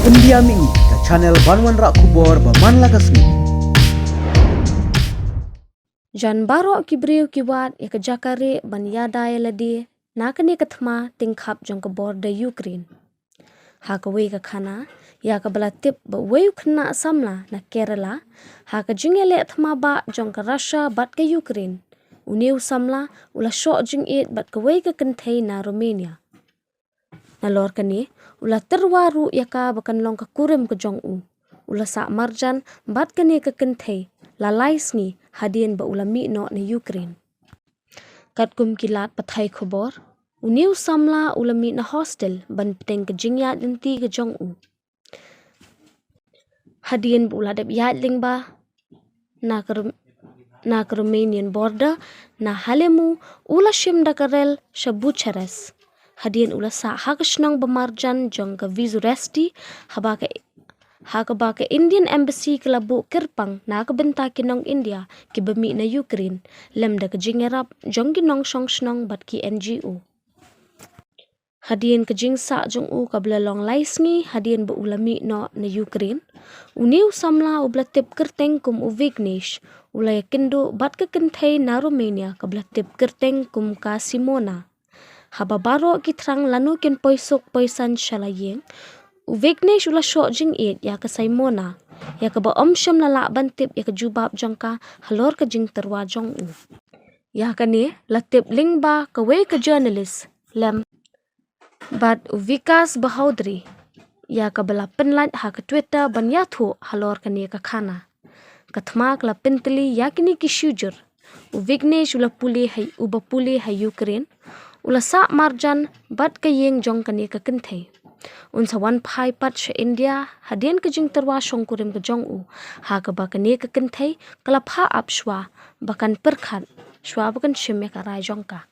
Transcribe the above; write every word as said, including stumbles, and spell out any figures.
India Mini, ka channel ban wanrah khubor ba man la ka sngi. Jan baroh ki briew ki wad ïa ka jaka rieh ban ïada ïa lade na kane ka thma tyngkhap jong ka border Ukraine. Ha kawei ka khana, ïa kaba la tip ba uwei u khynnah samla na Kerala, ha ka jingïaleh thma bah jong ka Russia bad ka Ukraine, une u samla u la shoh jingïeit bad kawei ka kynthei na Romania. Nalor kane, u la tyrwa ruh ïa ka ba kan long ka kurim ka jong u. U la sah marjan bad kane ka kynthei la lai sngi hadien ba u la mih noh na Ukraine. Katkum ki lad pathai khubor, une u samla u la mih na hostel ban bteng ka jingïaid lynti ka jong u. Hadien ba u la dep ïaid lyngba na ka Rom-, na ka Romanian border, na Halemu, u la shim da ka rel sha Bucharest. Hadien u la sah ha ka shnong ba marjan jong ka Vizuresti, haba ka, ha kaba ka Indian Embassy ka la buh kyrpang na ka bynta ki nong India kiba mih na Ukraine, lem da ka jingïarap jong ki nongshong shnong bad ki N G O. Hadien ka jingsah jong u kaba la long lai sngi hadien ba u la mih noh na Ukraine, une u samla uba la tip kyrteng kum u Vignesh u la ïakynduh bad ka kynthei na Romania kaba la tip kyrteng kum ka Simona. Haba baroh ki thrang lano kin poi suk poi saiñ sha la ïing, u Vignesh u la shoh jingïeit ïa ka Simona, ïa kaba ym shym la lah ban tip ïa ka jubab jong ka halor ka jingtyrwa jong u. Ïa kane la tip lyngba kawei ka journalist lem bad u Vikas Bahaudri, ïa kaba la pynlait ha ka Twitter ban ïathuh halor kane ka khana. Ka thma ka la pyntylli ïa kine ki shijur. U Vignesh u la pule ha, uba pule ha Ukraine, u la sah marjan bad ka ïing jong kane ka kynthei. Un sa wan phai pat sha India hadien ka jingtyrwa shongkurim ka jong u, ha kaba kane ka kynthei ka la phah ap shuwa ba kan pyrkhat shuwa ba kan shim ïa ka rai jong ka.